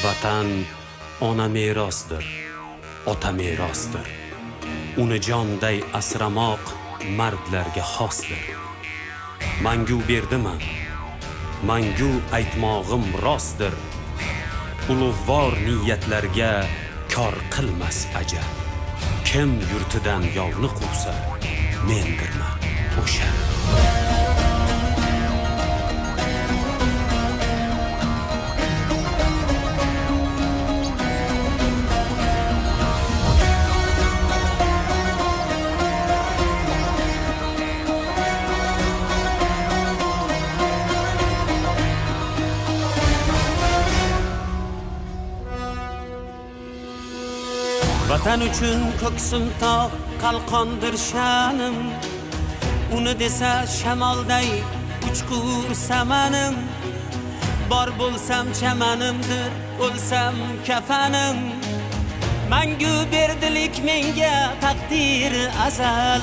Vatan ona merosdir, ota merosdir. Uni jonday asramoq mardlarga xosdir. Mangu berdiman, mangu aytmog'im rostdir. Ulug'vor niyatlarga kor qilmas ajal. Kim yurtidan yovni quvsa, mendirman o'sha. Vatan uchun ko'ksim tog', qalqondir sha'nim. Uni desa shamolday uchqur samanim. Bor bo'lsam chamanimdir, o'lsam kafanim. Mangu berdilik menga taqdir azal.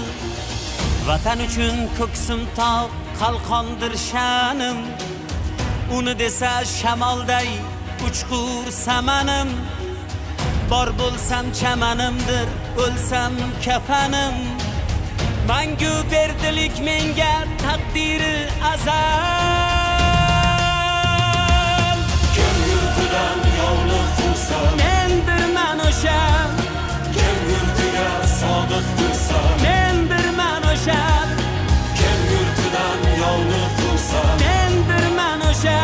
Vatan uchun ko'ksim tog', qalqondir sha'nim. Uni desa shamolday uchqur samanim. Bor bo'lsam chamanimdir, o'lsam kafanim. Mangu berdilik menga taqdiri azal. Kim yurtidan yovni quvsa, Mendirman o'sha. Kim yurtiga sodiq tursa, Mendirman o'sha. Kim yurtidan yovni quvsa, Mendirman o'sha.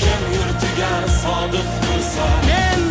Kim yurtiga sodiq tursa.